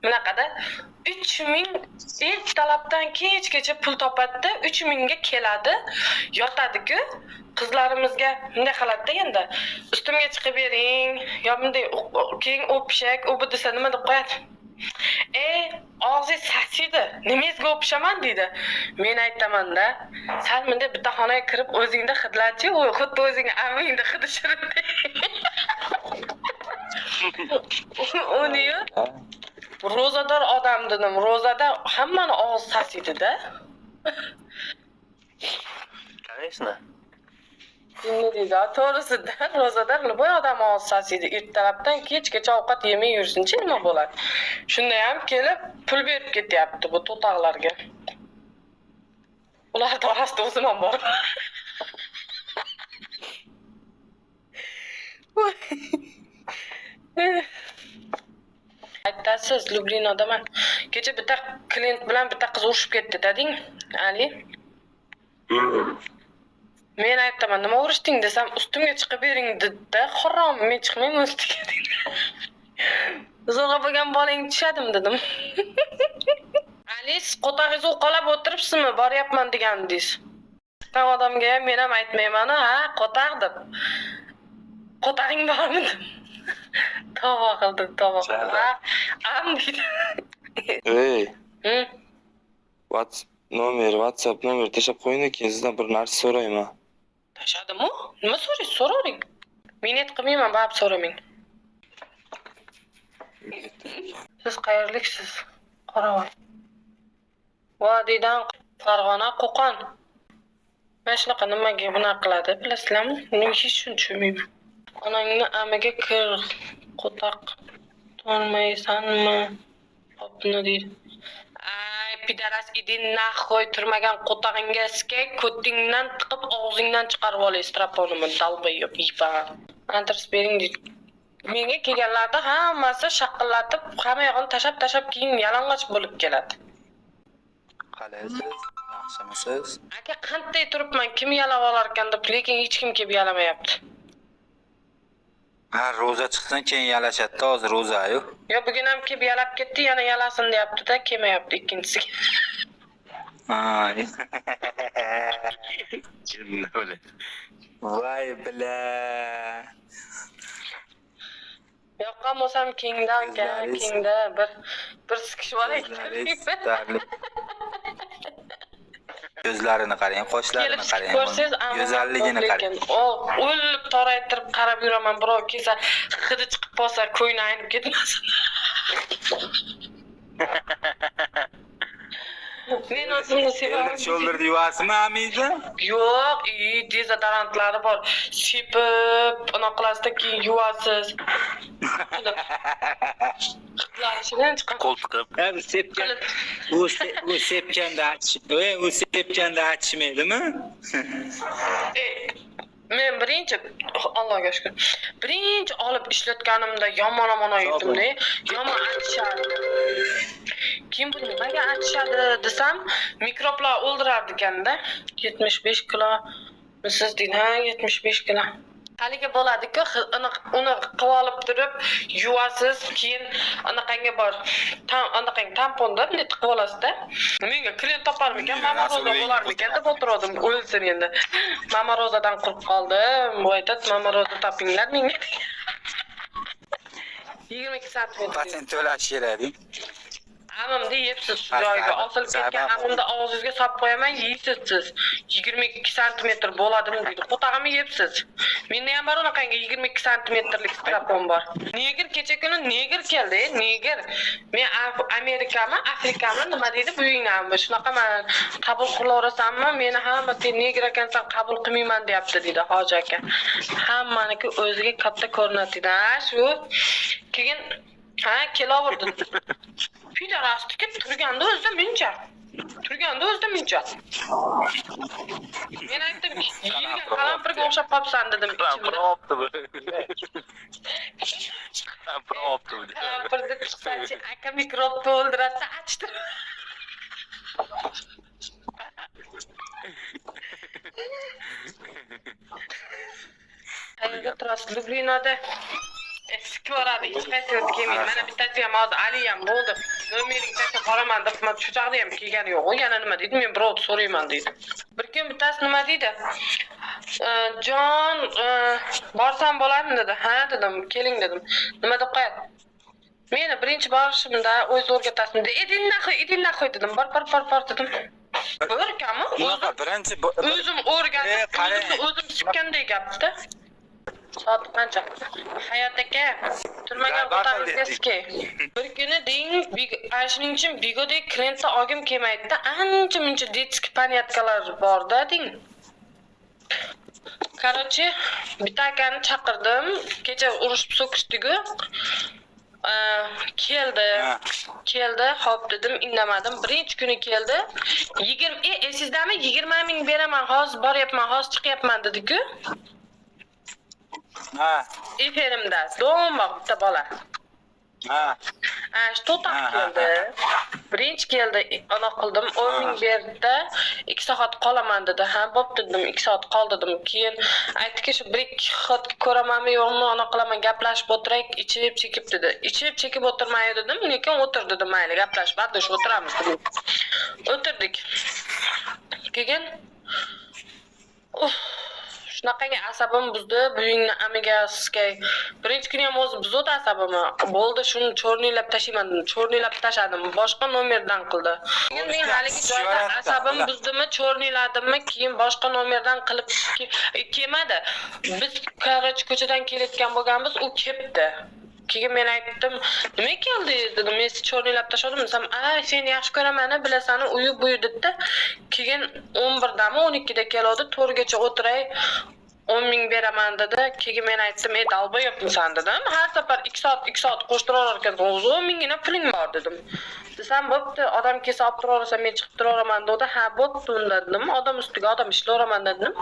Bunaqada 3000 ertalabdan kechgacha pul topadi-da, 3000 ga keladi, yotadi-ku. Qizlarimizga bunday qiladi-da endi. Ustimga chiqib bering, yo bunday keyin o'pishak, u bu desa nima deb qo'yadi? E, og'zingiz sasiydi. Nimangizga o'pishaman deydi. Men aytaman-da, sal bunday bitta xonaga kirib o'zingda hidlachi, u xuddi o'zing amingda hidi shirin. Uni ro'zador odam dedim. Ro'zada hammani og'zi sasiydi-da. Конечно. Nima deydi? To'g'risida ro'zador любой odam og'zi sasiydi. Ertalabdan kechgacha ovqat yemay yursinchi, nima bo'ladi? Shunda ham kelib pul berib ketyapti bu to'taqlarga. Ularni orasida o'zim ham bor. Aytasiz, Lublinodaman. Kecha bitta klient bilan bitta qiz urushib ketdi, deding, Ali. Men aytaman, nima urushding desam, ustimga chiqib bering dedi-da, harom, men chiqmayman ustiga dedi. Zo'rg'a bo'lgan bolang tushadimi dedim. Ali, siz qo'tag'ingizni uqalab o'tiribsizmi, boryapman degandingiz. Chiqqan odamga ham men ham aytmayman, ha, qo'taq deb. Qo'tag'ing bormi dedim. Tavba qildim, tavba qildim. Ha, am deydi. Ey, Hı? WhatsApp nomer, WhatsApp nomer tashlab qo'ying, keyin sizdan bir narsa so'rayman. Tashladim-u? Nima so'raysiz? So'ravering. Minnet qilmayman, baribir so'ramang. Siz qayerliksiz? Qoravoy. Vodiydan Farg'ona, Qo'qon. Mana shunaqa nimaga bunaqa qiladi, bilasizlarmi? Men hech shuni tushunmayman. Onangni amiga kir, qo'taq tormaysanmi? Popni deydi. Ay, pidaras, иди нахуй, turmagan qo'tag'ingga sikay, ko'tingdan tiqib og'zingdan chiqarib olay straponimni, долбоёб, ебан. Adres bering deydi. Menga kelganlarda hammasi shaqillatib, hamma yog'ini tashlab-tashlab keyin yalang'och bo'lib keladi. Qalaysiz? Yaxshimisiz? Aka, qanday turibman, kim yalab olarkan deb, lekin hech kim kelib yalamayapti. Ha, ro'za chiqsin keyin yalashadi-da, hozir ro'za-yu. Yo, bugun ham kelib yalab ketdi, yana yalasin deyapti-da, kelmayapti ikkinchisiga. Ha. Jinni o'le. Voy bila. Yoqqan bo'lsam kengda aka, Ko'zlaringiz- kengda bir sikish bor ekan. Ko'zlaringiz sitarli. Ko'zlarini qarang, qoshlarini Kelib qarang. ko'rsangiz, Go'zalligini qarang. lekin o o'lib toraytirib qarab yuraman, birov kelsa hidi chiqib qolsa ko'ngli aynib ketmasin. Men o'zimni sevaman. Endi shoulderni yuvasizmi amingizni? Yo'q, dezodorantlari bor. Sepib, anaqa qilasizda, keyin yuvasiz. Hidlari shirin chiqadi. Qo'l tiqib. Ha, bu sepgan u sepganda u sepganda achishmaydimi? Men birinchi, Allohga shukr. Birinchi olib ishlatganimda yomon yomon yutdim-da. Yomon achishardi. Keyin bu nimaga achishadi desam, mikroblar o'ldirardi ekanda. 75 kilo. Siz deydi, ha, 75 kilo. Haligi bo'ladi-ku, uni qilib olib turib yuvasiz, keyin anaqangi bor. Tam anaqangi tamponda bunday tiqib olasizda. Menga klient toparmikan, Mama Roza bo'larmikan deb o'tirdim, o'lsin endi. Mama Rozadan qurib qoldim. Bu aytadi, Mama Roza topinglar menga. 22 santimetr. Patent to'lash kerak. Amimni yebsiz shu joyiga osilib ketgan amimni og'zingizga solib qo'yaman, yeysiz siz. 22 santimetr bo'ladimi deydi. Qo'tag'imni yebsiz. Menda ham bor unaqangi 22 santimetrlik strapon bor. Negr kecha kuni negr keldi, negr. Men Amerikami, Afrikami nima deydi bu uyingni shunaqa man qabul qilaverasanmi? Meni hamma sen negr ekansan qabul qilmayman deyapti deydi hoji aka. Hammaniki o'ziga katta ko'rinadi deydi. Ha, shu. Keyin ha, kelaverdi. Pidarastiki turganda o'zida muncha. Turganda o'zida muncha. Men aytdim, yeyilgan qalampirga o'xshab qolibsan dedim Qalampir ichimda. olibdi bu. Qalampir olibdi bu. Qalampir deb chiqsa-chi, aka mikrobni o'ldiradi, achdi. Qayerda turasiz? Lublinoda. Eski Tushib yuboradi, hech qaysinisi kelmaydi. Mana bittasi ham hozir, Ali ham bo'ldi. Nomering tashlab boraman deb, man shu chog'da ham kelgani yo'q. U yana nima deydi? Men birovni so'rayman deydi. Bir kun bittasi nima deydi? Jon, borsam bo'ladimi dedi. Ha dedim, keling dedim. Nima deb qo'yadi? Meni birinchi borishimda o'zi o'rgatasizmi dedi. Иди нахуй, иди нахуй dedim. Bor, bor, bor, bor dedim. O'rganmi? Unaqa O'zim birinchi o'zim o'rganib, Qarang. o'zimni o'zim sikkandek gapda. Soat qancha? Hayot aka, turmagan Zarba qo'tamizga. Bir kuni deng, ana shuning uchun Bigodek klientda olgim kelmaydida, ancha muncha детский понятка lar borda deng. Короче, bitta akani chaqirdim. Kecha urushib so'kishdik-ku. Keldi. Keldi, hop dedim, indamadim. Birinchi kuni keldi. 20 esingizdami? 20 ming beraman, hozir boryapman, hozir chiqyapman dedi-ku. Ha. Efirimda do'mboq bitta bola. Ha. Ana shu to'taq keldi. Birinchi keldi, ana qildim, 10 ming berdi, 2 soat qolaman dedi. Ha, bo'pti dedim, 2 soat qol dedim. Keyin aytdiki, shu 1-2 xat ko'ramanmi, yo'qmi, ana qilaman, gaplashib o'tiraylik, ichib chekib dedi. Ichib chekib o'tirmay dedim, lekin o'tir dedim, mayli, gaplashib, adashib o'tiramiz dedim. O'tirdik. Keyin uf, shunaqangi asabim buzdi, buyingni amiga sizga. Birinchi kuni ham o'zi buzdi asabimni. Bo'ldi, shuni чёрный lab tashlayman dedim. Чёрный lab tashladim. Boshqa nomerdan qildi. Keyin men haligi joyda asabim buzdimi, чёрный ladimmi, keyin boshqa nomerdan qilib kelmadi. Biz, короче, ko'chadan kelayotgan bo'lganmiz, u kelibdi. Keyin men aytdim, nima keldingiz dedim, men sizni чёрный lab tashladim desam, a seni yaxshi ko'raman, bilasan, uyi buyi dedida. Keyin 11dami, 12da keladi, 4gacha o'tiray, 10 ming beraman dedi. Keyin men aytdim, ey долбоёб misan dedim. Har safar 2 soat, 2 soat qo'shtirar ekansan, o'zi 10 minggina puling bor dedim. Desam, bo'pti, odam kelsa olib turaverasan, men chiqib turaveraman dedi. Ha, bo'pti unda dedim. Odam ustiga odam ishlayveraman dedim.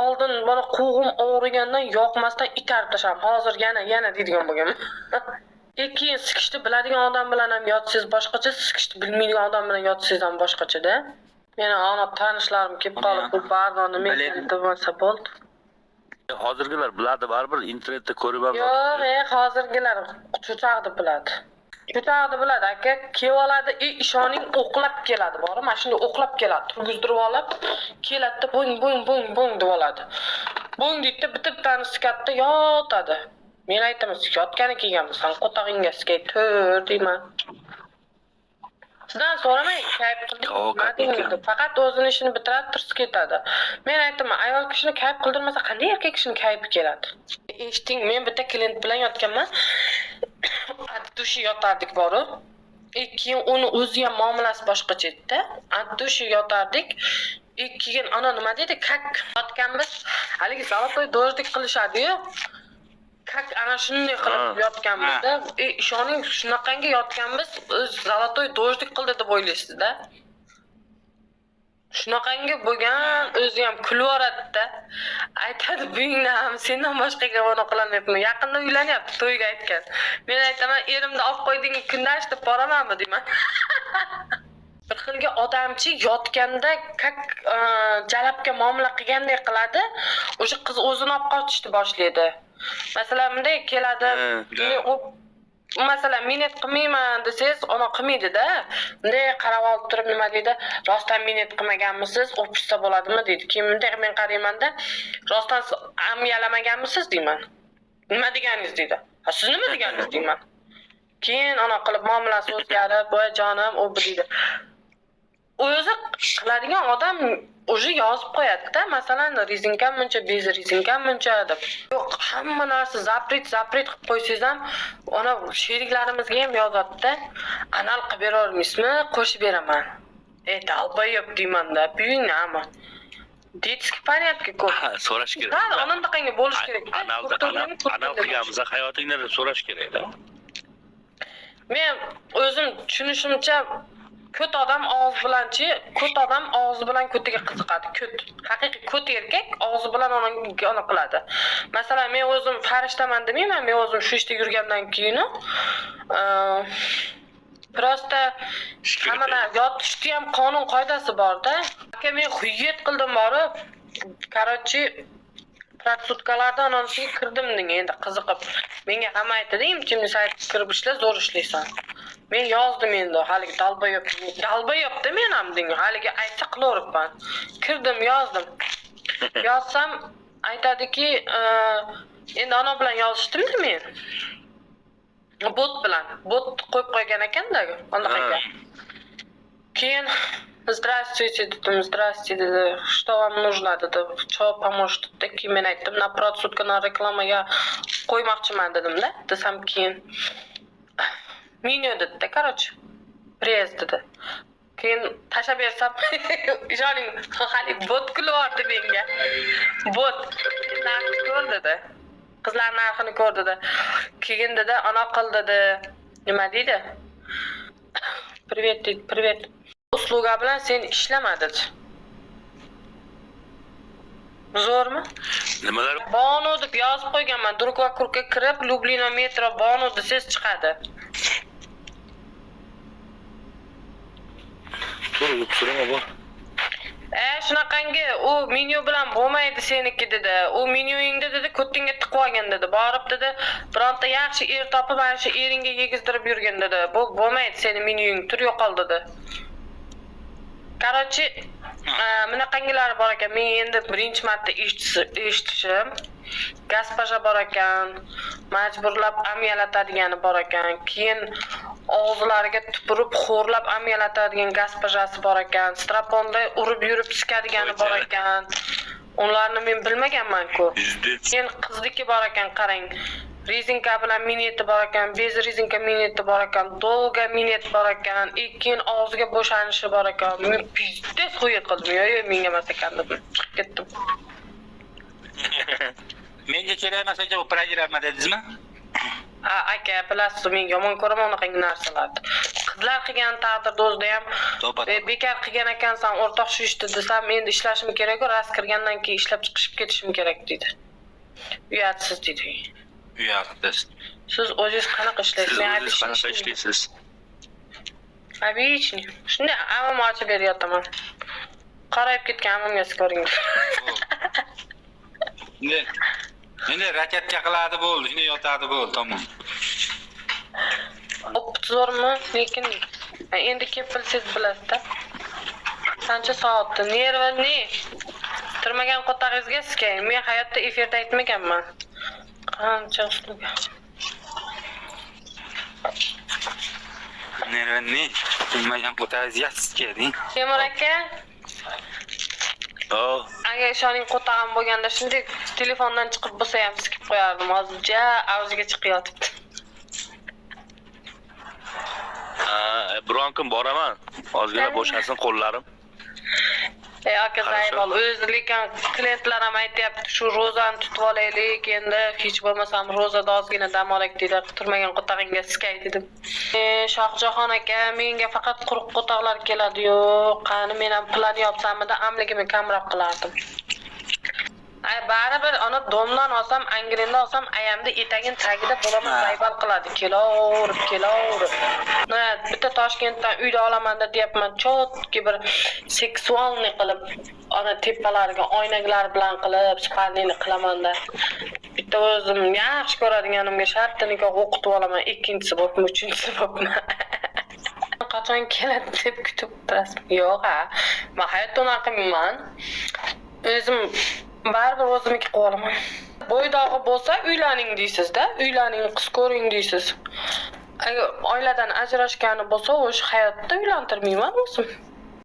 Oldin mana qovug'im og'rigandan yoqmasdan itarib tashladim. Hozir yana, yana deydigan bo'lganman. Keyin sikishni biladigan odam bilan ham yotsangiz boshqacha, sikishni bilmaydigan odam bilan yotsangiz ham boshqachada. Meni ana tanishlarim kelib qolib, bu baribir nima demasa bo'ldi. Hozirgilar biladi baribir, internetda ko'rib ham. Yo'q, hozirgilar cho'chaqni biladi. Cho'chaqni biladi, aka, kelib oladi, ishoning o'qlab keladi, bori, mana shunday o'qlab keladi, turgizdirib olib, keladida bo'ng bo'ng bo'ng bo'ng deb oladi. Bo'ng deydida bitta bittani sikadida yotadi. Men aytaman, yotgani kelganmisan, qo'tag'ingga sikay, tur deyman. Sizdan so'ramang, kayf qildik, Yo'q, nima deydi, faqat o'zini ishini bitiradi, tursa ketadi. Men aytaman, ayol kishini kayf qildirmasa, qanday erkak kishini kayfi keladi? Eshiting, men bitta klient bilan yotganman. От души yotardik borib. Keyin uni o'zi ham muomalasi boshqacha edi-da. От души yotardik. Keyin ana nima deydi, как yotganmiz, haligi золотой дождик qilishadi-yu. Как ana shunday qilib yotganmiz-da. Ishoning, shunaqangi yotganmiz, o'z золотой дождик qildi deb o'ylaysizda. Shunaqangi bo'lgan, o'zi ham kulyuboradi-da. Aytadi, buyingni ham sendan boshqaga buni qilolmayapman. Yaqinda uylanyapti, to'yga aytgan. Men aytaman, erimni olib qo'yding, kundash deb boramanmi deyman. Bir xilga odamchi yotganda как jalabga muomala qilgandek qiladi, o'sha qiz o'zini olib qochishni boshlaydi. Masalan, bunday keladi, bunday masalan, минет qilmayman desangiz, ona qilmaydida. Bunday qarab olib turib nima deydi? Rostdan минет qilmaganmisiz? O'pishsa bo'ladimi deydi. Keyin bunday men qaraymanda, rostdan siz am yalamaganmisiz deyman. Nima deganingiz deydi. Ha, siz nima deganingiz deyman. Keyin ana qilib muomalasi o'zgarib, voy jonim, u bu deydi. O'zi qiladigan odam уже yozib qo'yadi-da, masalan, rezinkam buncha, без rezinkam buncha deb. Yo'q, hamma narsa запрет, запрет qilib qo'ysangiz ham, ona sheriklarimizga ham yozadi-da, anal qilib bera olmaysizmi, qo'shib beraman. E, долбоёб deyman-da, buyingni ama. Детский понятки ko'p. Ha, so'rash kerak. Ha, onandaqangi bo'lish kerak. Anal qilganmiz hayotingda deb so'rash kerakda. Men o'zim tushunishimcha, ko't odam og'iz bilanchi, ko't odam og'zi bilan ko'tiga qiziqadi. Ko't. Haqiqiy ko't erkak og'zi bilan ona qiladi. Masalan, men o'zim farishtaman demayman, men o'zim shu ishda yurgandan keyin просто hamma yotishni ham qonun qoidasi borda. Aka, men hujjat qildim borib, короче, prostitutkalardan onasiga kirdim deng endi qiziqib. Menga hamma aytadi, "Интимный saytga kirib ishla, zo'r ishlaysan." Men yozdim endi, haligi долбоёб, долбоёб da men ham deng, haligi aytsa qilaveribman. Kirdim, yozdim. Yozsam aytadiki, endi ana bilan yozishdim-da men. Bot bilan. Bot qo'yib qo'ygan ekanda, anaqaga. Keyin "Здравствуйте", dedim, "Здравствуйте", dedi. "Что вам нужно?" dedi. "Что поможет?" dedi. Keyin men aytdim, "На процентка на reklamaga qo'ymoqchiman", dedimda. Desam keyin "Menyu", dedi, короче. "Пресс", dedi. Keyin tashlab bersam, ishoning, hali bot kulib yubordi menga. Bot narxni ko'r dedi. Qizlar narxini ko'r dedi. Keyin dedi, ana qil dedi. Nima deydi? "Привет", deydi, "Привет. Услуга bilan sen ishlama", dedi. Zo'rmi? Nimalar? Bonu deb yozib qo'yganman. Друг вокруг ga kirib, Lublino metro Bonu desangiz chiqadi. Tur, yupsurma bor. Shunaqangi u menyu bilan bo'lmaydi seniki dedi. U menyuingda dedi, ko'tingga tiqib olgin dedi. Borib dedi, bironta yaxshi er topib, mana shu eringga yegizdirib yurgin dedi. Bu bo'lmaydi seni menyuing, tur yo'qol dedi. Короче, bunaqangilari bor ekan. Men endi birinchi marta eshitishim. Госпожа bor ekan, majburlab am yalatadigani bor ekan. Keyin og'zilariga tupurib, xo'rlab am yalatadigan госпожа si bor ekan. Straponda urib yurib sikadigani bor ekan. Ularni men bilmaganman-ku. Пиздец. Keyin qizniki bor ekan, qarang. Резинка bilan mineti bor ekan, без резинка mineti bor ekan, долго минет bor ekan, и keyin og'ziga bo'shanishi bor ekan. Men пиздец хуй qildim. Yo'q, yo'q, menga emas ekan dedim. Chiqib ketdim. Menga kerak emas aka u programma dedingizmi? Ha, aka, bilasiz, men yomon ko'raman unaqangi narsalarni. Qizlar qilgan taqdirda o'zida ham To'ppa. "Bekor qilgan ekansan, o'rtoq, shu ishni", desam, "Endi ishlashim kerak-ku, rost kirgandan keyin ishlab chiqishib ketishim kerak", deydi. "Uyatsiz", deydi. Uyatsiz. Siz o'zingiz qanaqa ishlaysiz? Siz Men o'zingiz обычный qanaqa ishlayman. ishlaysiz? Обычный. Shunday amim ochib beryapman. Qorayib ketgan amimga ko'ring. Endi endi raketga qiladi bo'ldi, shunday yotadi bo'ldi, tamom. Опыт zo'rmi? Lekin endi kelib bilsangiz bilasiz-da. Qancha soatda? Нервы ne? Turmagan qo'tag'ingizga sizga. Men hayotda efirda aytmaganman. Qancha услуга? Нервни, bilmagan qo'tag'ingizga sizga deng. Temur aka, O, agar ishoning qo'tag'im bo'lganda shunday telefondan chiqib bo'lsa ham sikib qo'yardim. Hozir ja avjiga chiqib yotibdi. Ha, biron kun boraman. Ozgina bo'shasin qo'llarim. Aka Хорошо. Zaybol o'zi, lekin klientlar ham aytyapti, shu ro'zani tutib olaylik endi, hech bo'lmasam ro'zada ozgina dam olaylik deydi. Turmagan qo'tag'ingga sikay dedim. Shohjahon aka, menga faqat quruq qo'toqlar keladi. Yo'q, qani men ham plan yopsamida amligimni kamroq qilardim. Ay, baribir ana domdan olsam, Angrendan olsam, ayamni etagin tagida bo'laman, zaybal qiladi, kelaverib, kelaverib. Na, bitta Toshkentdan uyda olaman da deyapman, чётки bir сексуальный qilib, ana tepalariga oynaklar bilan qilib, спальный ni qilamanda. Bitta o'zim yaxshi ko'radiganimga shartta nikoh o'qitib olaman, ikkinchisi bo'libmi, uchinchisi bo'libmi. Qachon keladi deb kutib o'tirasizmi? Yo'q, ha. Men hayotda unaqa qilmayman. O'zim baribir o'zimniki qilib olaman. Bo'ydog'i bo'lsa uylaning deysizda, uylaning, qiz ko'ring deysiz. Agar oiladan ajrashgani bo'lsa, o'sha hayotda uylantirmayman o'zim.